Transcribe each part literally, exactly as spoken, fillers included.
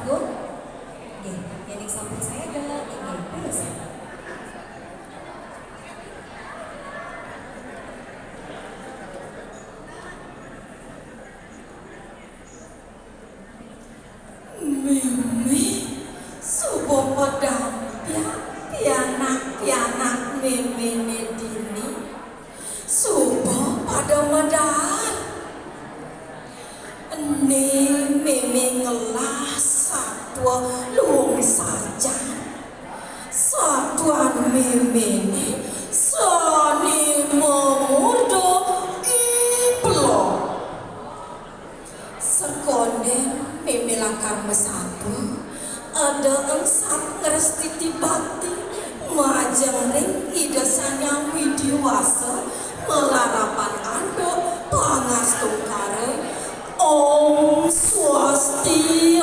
Assalamualaikum. Nggih, yen sampun saya ada, nggih, terus. Mémé, suba padang pian-, pianak-pianak méméné dini. Suba pada medal. Ené mémé ngelah satua luung sajan. Satuan méméné sané mamurda I Belog. Sekondén mémé lakar masatua, eda engsap ngrestiti bakti, majeng ring Ida Sang Hyang Widhi Wasa, malarapan antuk pangastungkara, Om Swastiastu.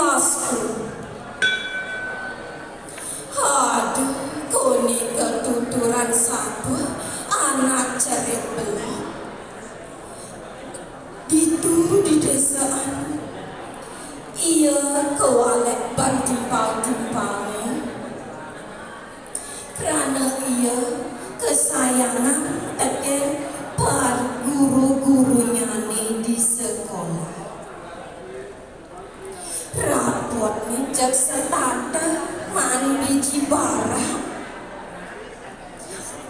Aduh, koné katuturan satua anak cerik Belog. Ditu di désa anu, ia kawalik bad timpal-timpalné. Krana ia kasayangan tekén para guru-gurunyané di sekolah. Rapotné jeg setata maan biji barak.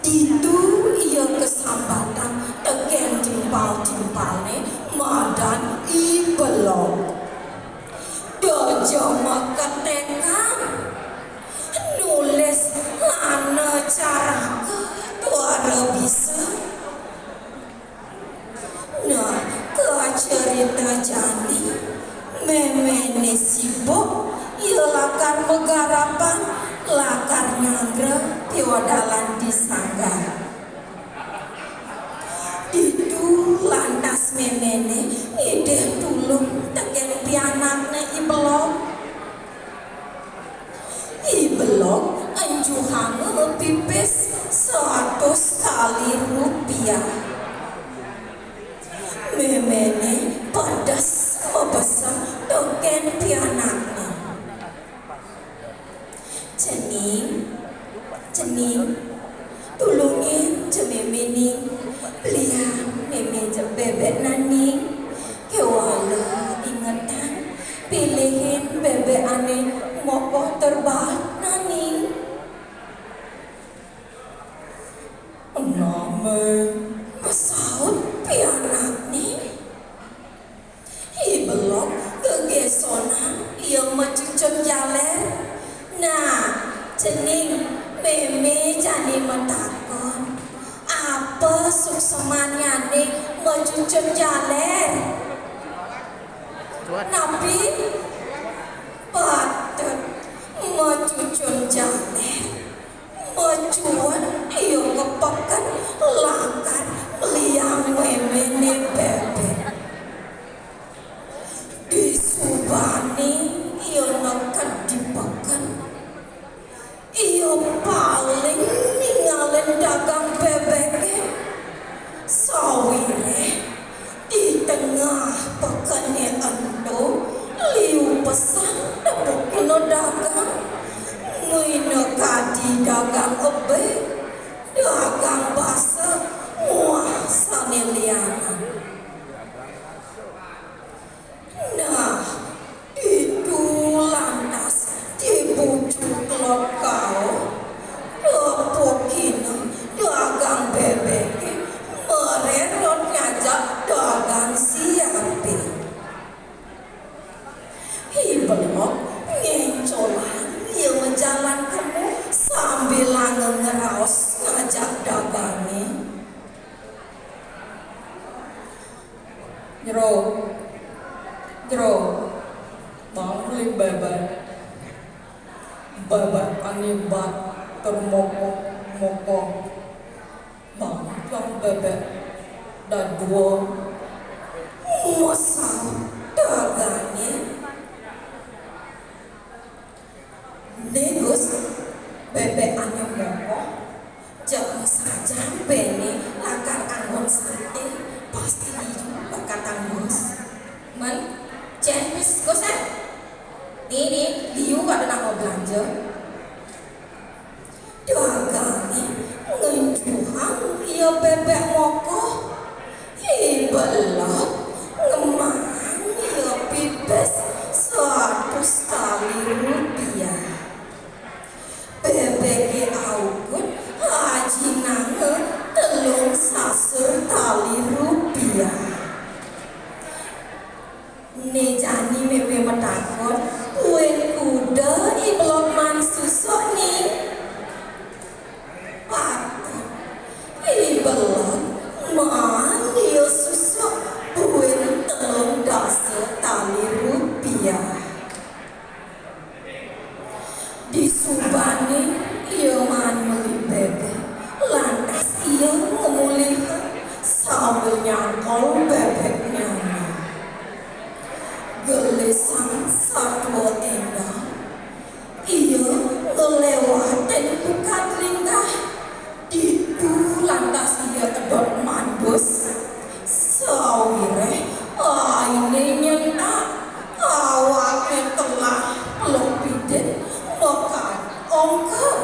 Ditu ia kasambatang tekén timpal-timpalné madan I Belog. Da ja maketekan nulis lan caraka tuara bisa. Nah, kacerita jani, méméné sibuk, ia lakar magarapan, lakar nyanggra piodalan di sanggar. Ditu lantas méméné ngidih tulung tekén pianakné I Belog. I Belog enjuhanga pipis satus kali rupiah. Méméné pedes mabesen tekén pianakné. Cening, Cening, tulungin ja mémé, Ning. Beliang mémé ja bébék nah, Ning. Kéwala ingetang, pilihin bébék ané mokoh tur baat nah, Ning. Nah, Mé, masaut pianakné. I Belog gegésonang ia macucun jaler. Nah, cening, mémé jani matakon, apa suksmannyané macucun jaler? Napi? Patut, macucun jaler. Macucun ia ka peken lakar meliang méméné bébék. Disubané ia neked di peken, ia paling ningalin dagang bébéké. Sawiréh di tengah pekené ento, liu pesan tepukina dagang, minakadi dagang ebing, dagang basa, muah sané lianan. Nah, ditu lantas dibujuk Lod Kaul, tepukina dagang bébéké, marérot ngajak dagang siapé. I Belog ngéncolang ia majalan kemu sambilanga ngraos ngajak dagangé. Jero, jero, mau meli bébék. Bébék ané baat tur mokoh-mokoh. Mau tuang bébék dadua. Masaut dagangé. Né Gus, bébék ané mokoh, jeg sajan béné lakar anggon saté, pasti ilu lakar anggon. Mén, cén pis Gus, é? Né, né, liu ada nak mau belanja. Dagangé ngenjuhang ia bébék mokoh. Hi belog, ngemahang ia pipis satus tali rupiah. Bébéké aukud, ajinangé telung sasur tali rupiah. Né jani mémé matakon, buin kuda I Belog maan susuk, Ning? Patut. I Belog maan ia susuk buin telung dasa tali rupiah. Disubané ia maan meli bébék, lantas ia ngemulihang sambil nyangkol bébéknyané. Gelisang satua énggal, ia ngléwatin Tukad Linggah. Ditu lantas ia edot mandus, sawiréh ainé nyentak, awaké telah peluk pidit, mekad ongkot.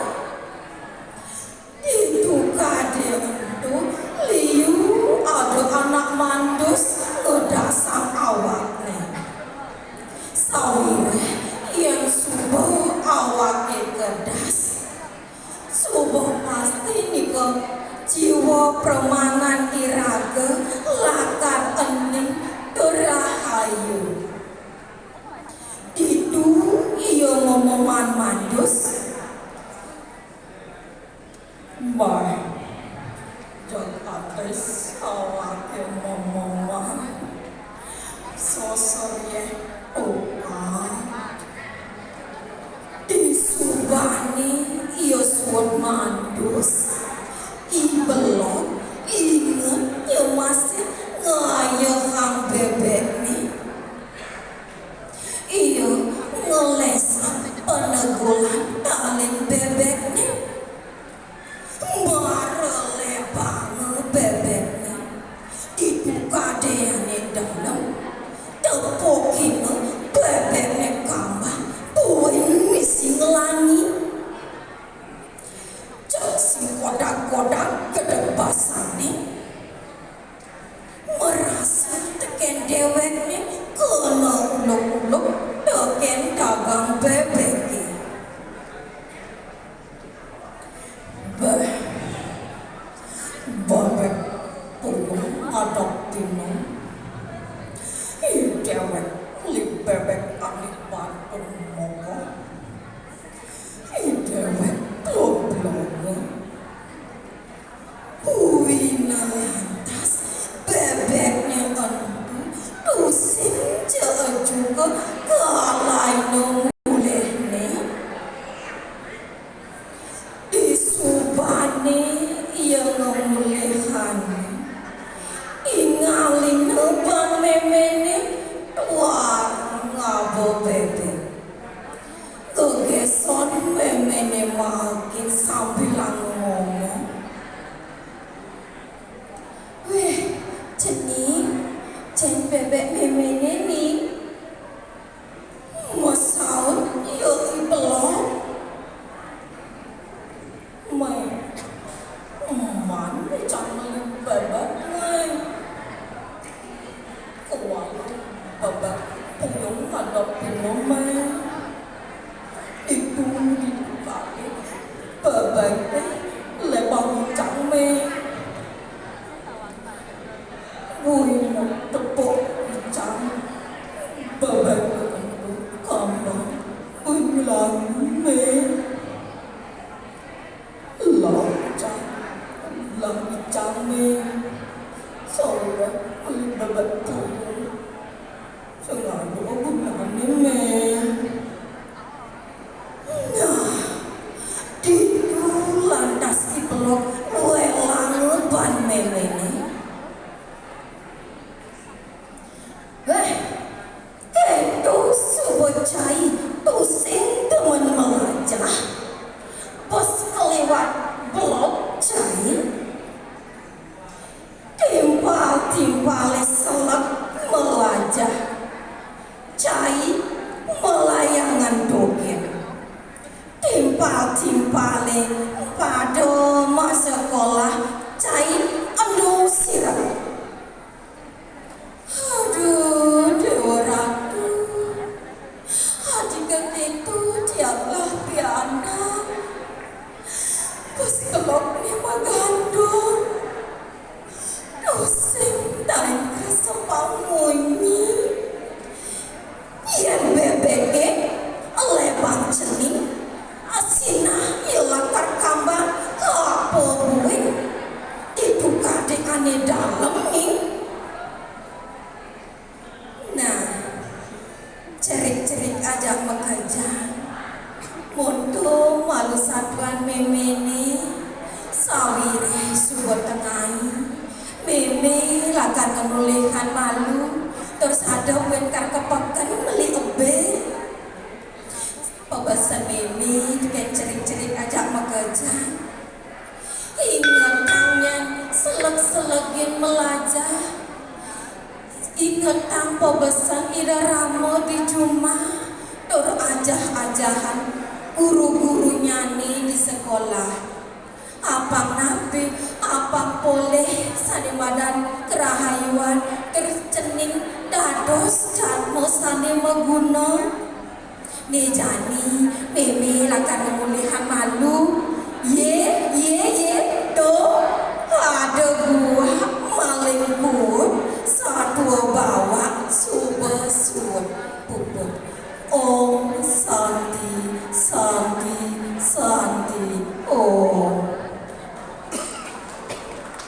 Ditu kadé ento liu ada anak mandus ngedasang awakné. Sawiréh yén suba awaké kedas, suba pasti nika jiwa pramanan iraga lakar ening tur rahayu. Ditu ia mememan mandus. Mbah, jeg atis awaké mememan. Sosor yéh tukad. Disubané ia suud mandus, I Belog inget ia masih ngayehang bébékné. Ia ngelésang panegulan talin bébékné. Mara lébanga bébékné. Ditu kadéané dalem, tepukina bébékné kamban, buin misi nglangi. Jeg sing kodag-kodag gedeg basané. Marasa tekén déwékné kena uluk-uluk tekén dagang bébéké. Béh, bébék puyung ngadeg dina. Ih, déwék meli bébék ané batung mokoh. Ih, déwék belog-beloga. Buina lantas bébékné ento tusing ja ejuka kalaina mulihné. Disubané ia ngemulihané, ingalina ban méméné tuara ngaba bébék. Gegéson méméné makin sambilanga ngomong. Wéh, cening, cén bébék méméné, Ning? Masaut ia I Belog. Mai, man cang meli bébék, Mai. Kuala bébék puyung ngadeg dina, Mai. Ditu, ditu kadé bébék té lébang icang, Mai. Buin tepuk icang, bébék ento kamban buin nglangi, Mai. Lah icang, lah icang, Mai. Sawiréh meli bébék puyung. Sing ada gunané, Mai. Nah, ditu lantas I Belog wélanga ban méméné. Wéh, kéto suba cai tusing demen melajah. Pada mak sekolah cai anu sirep. Aduh, Dewa Ratu. Adi kekitu tiaplah pianak. Pas telok ni magandong. Dosing taén kerasa pamunyi. Yén bébéké lebang cening, asinah ilakar kambang, apa buin. Itu kadé ané dalem, ning. Nah, cerik-cerik ajak makejang. Monto malu satuan méméné, sawiréh suba tengai. Mémé lakar ngemulihan malu, tur sada buin kar ka peken meli ebé. Pabesen mémé tekén cerik-cerik ajak makejang. Ingetang nyén seleg-selegin melajah. Ingetang pabesen Ida Rama di jumah, tur ajah-ajahan guru-gurunyané di sekolah. Apang napi, apang polih sané madan karahayuan, tur cening dados jadma sané maguna. Né jani, mémé lakar ngemulihan malu